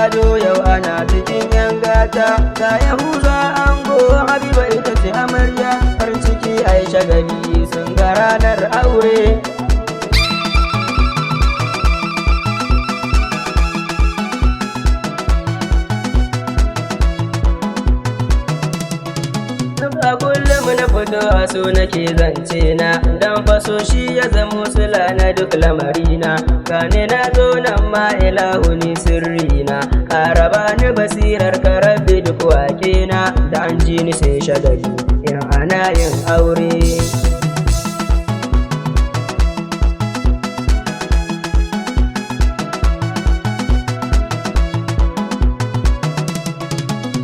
ado yau ana bikin yan gata. Ga Yahuza ango, Habiba ita ce amarya. Farin ciki ai shagali, sun ga ranar aure. Duk a kullum na fito a so nake zance na, dan faso shi ya zamo sula na duk lamarina. Gane na zo nan ma, ilahu ni sirrina, karaba ni basirar ka rabbi. Duk wake na da an ji ni sai shagali in ana yin aure.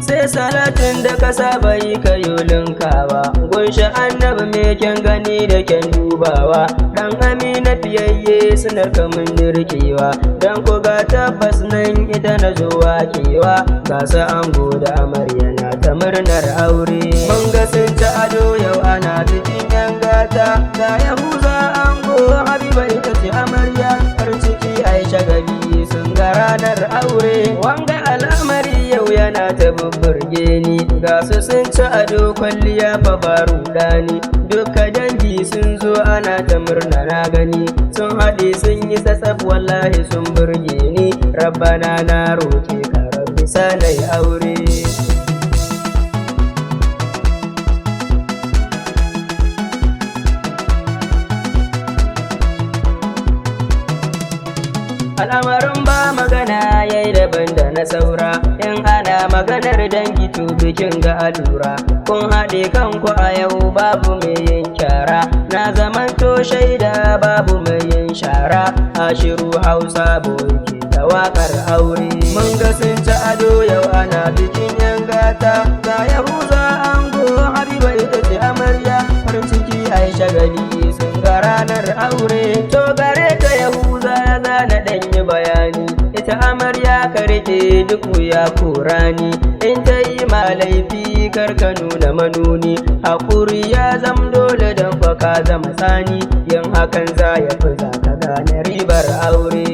Sai salatin da ka saba yi ka linkawa gunshi annabi mai kyan gani da kyan dubawa, dan amina fiyayye sunar kamun rikewa, dan ku ga tabbas nan ita na zo wakewa. Ga su ango da amarya na ta murnar aure. Mun ga sun ci ado yau ana bikin yan gata. Ga Yahuza ango, Habiba ita ce amarya. Farin ciki ai shagali, sun ga ranar aure. Wanga al'amari yau yana ta bubburge ni. Ga su sun ci ado, kwalliya fa ba rudani. Duka dangi sun zo ana ta murna, na gani sun haɗe sun yi tsatsaf, wallahi sun burge ni. Rabbana na roke ka, rabbi sanai aure. Al'amarin ba magana yayi daban da na saura. In ana maganar dangi, to bikin ga alura. Kun haɗe kanku a yau, babu mai yin kyara. Na zamanto shaida, babu mai yin shara. Ashiru Hausa boy ke da waƙar aure. Mun ga sun ci ado yau ana bikin yan gata. Ga Yahuza ango, Habiba ita ce amarya. Farin ciki ai shagali, sun ga ranar aure. To gare ka Yahuza zana ɗan yi bayani. Ita amarya ka rike duk wuya ko rani. In ta yi ma laifi, kar ka nuna manuni. Hakuri ya zam dole don fa ka zama tsani. Yin hakan za ya fi za ka gane ribar aure.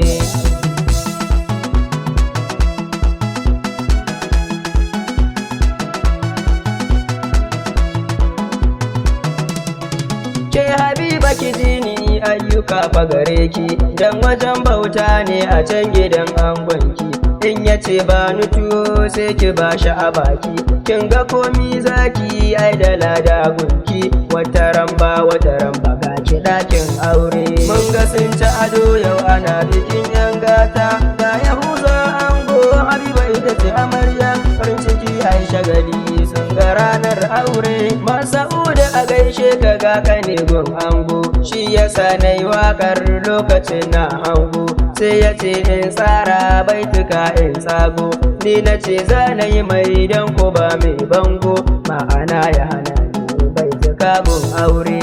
Ke Habiba, ki ji ni, ayyuka fa gare ki, dan wajen bauta ne a can gidan angonki. In ya ce ba ni tuwo, sai ki ba shi a baki. Kin ga komi zaki ai da lada gunki. Wata ramba wata ramba ga ki ɗakin aure. Mun ga sun ci ado yau ana bikin yan gata. Ga Yahuza ango, Habiba ita ce amarya. Farin ciki ai shagali, sun ga ranar aure. Masa'uda a gaishe ka, ga kane gun ango. Shi yasa na yi waƙar lokacin na hango. Sai ya ce in tsara baituka in tsago. Ni na ce za na yi mai don ko ba mai bango. Ma'ana ya hana ni baituka gun aure.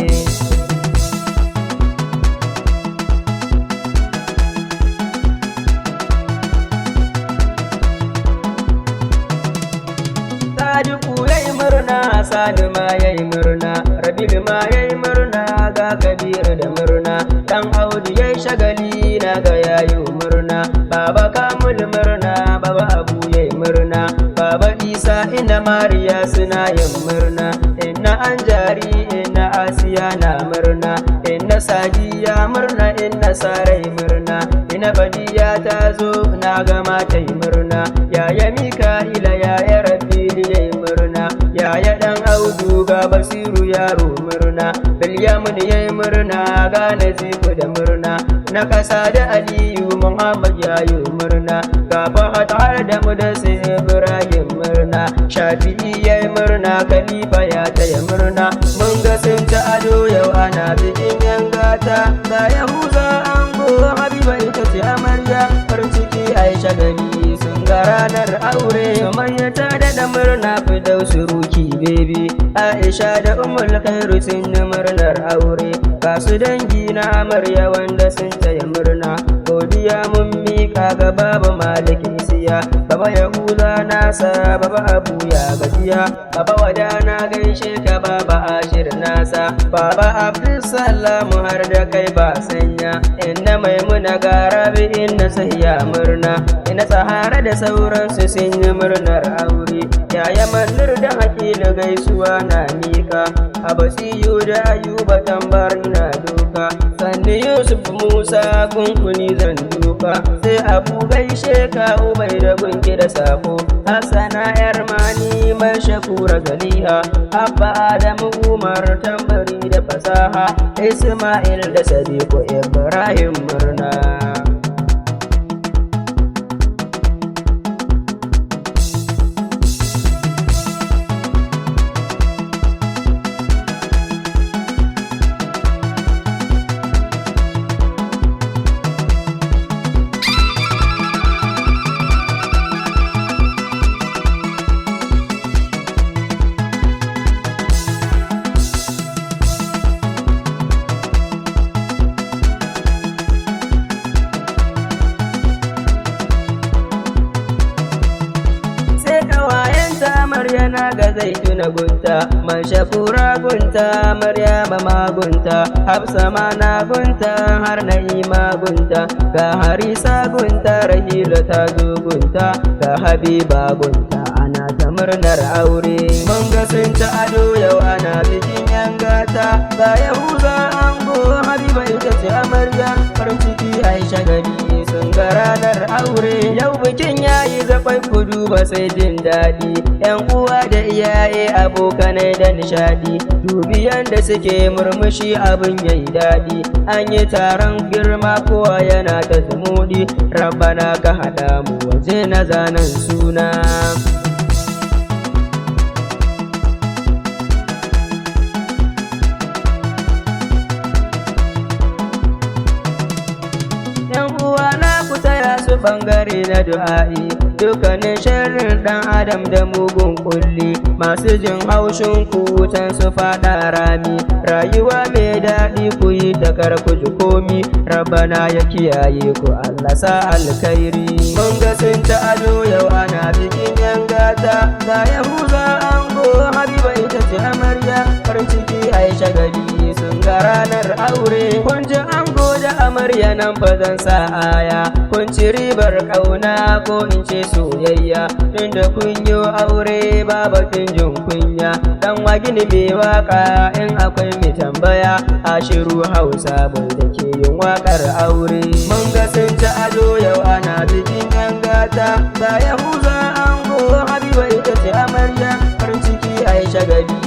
Sadiku yayi murna, Sadi ma yayi murna, Rabilu ma yayi murna, ga Kabiru da murna, Dan Audu yayi shagali, na ga yayi murna, Baba Kamul murna, Baba Abu yayi murna, Baba Isa ina Mariya suna yin murna, inna Anjari, inna Asiya na murna, inna Sadiya murna, inna Sarai murna, ina Badiya ta zo na gama ta yi murna, yaya Mika'ila, yaya Rabilu yayi murna, yaya Dan Audu, ga Basiru yaro murna, Bilyamun yayi murna, ga Nazifu da murna, na ƙasa da Aliyu Muhammad yayi murna, ga Fahad har da Mudassir Ibrahim murna, Shafi'i yayi murna, Khalifa ya taya murna. Mun ga sun ci ado yau ana bikin yan gata. Ga Yahuza ango, Habiba ita ce amarya. Farin ciki ai shagali, sun ga ranar aure. Sumayya ta daɗa murna, Fidausu Ruki baby. Aisha da Ummul Khairu sun yi murnar aure. Ga su dangi na amarya wanda sun taya murna. Godiya mun miƙa. miƙa ga Baba Malik Isiya, Baba Yahuza nasa, Baba Abu ya gajiya, Baba Wada na gaishe ka, Baba Ashir nasa, Baba Abdulsalam har da kai ba sanya, inna Maimuna ga Rabi inna sahiya murna, ina Sahara da sauransu sun yi murnar aure, yaya Manur da Hakilu gaisuwa na miƙa, Abasiyu da Ayuba tambar na doka, sanni Yusuf Musa kunkuni zan duka, sai Abu gaishe ka Ubai da gunki da sako, Hassana yar mani mai shakura zaliha, Abba Adamu Umar tambari da fasaha, Ismail da Sadiku Ibrahim murna. Sai kawayenta amarya na ga zaituna gunta, man shakura gunta, maryama magunta, hafsa ma na gunta, har na'ima gunta, ga harisa gunta, rahila ta zo gunta, ga habiba gunta, ana ta murnar aure. Mun ga sun ta ado yau ana bikin yan gata, ga yahuza ango, habiba ita ce amarya, farin ciki aisha gari sun ga ranar aure. Yau bikin yayi zakwai kudu ba sai jin daɗi, yan uwa da iyaye abokanai da nishaɗi, dubi yanda suke murmushi abin yayi daɗi, an yi taron girma kowa yana ta zumuɗi, rabbana ka haɗa mu waje na zanen suna. Yan uwa na ku taya su bangare na du'a'i, dukkanin sharrin dan adam da mugun kulli, masu jin haushin ku can su fada rami, rayuwa mai daɗi ku yi ta kar ku ji komi, rabbana ya kiyaye ku Allah sa alkhairi. Mun ga sun ta ado yau ana bikin yan gata, ga yahuza ango, habiba ita ce amarya, farin ciki aisha gari sun ga ranar aure. Kun ji ango da amarya nan fa zan sa aya, kun ci ribar kauna ko in ce soyayya, tunda kun yi aure ba batun jin kunya, dan wagini mai waka in akwai mai tambaya, Ashiru Hausa bai da ke yin wakar aure. Mun ga sun ci ado yau ana bikin yan gata, ga yahuza ango, habiba ita ce amarya, farin ciki aisha gari.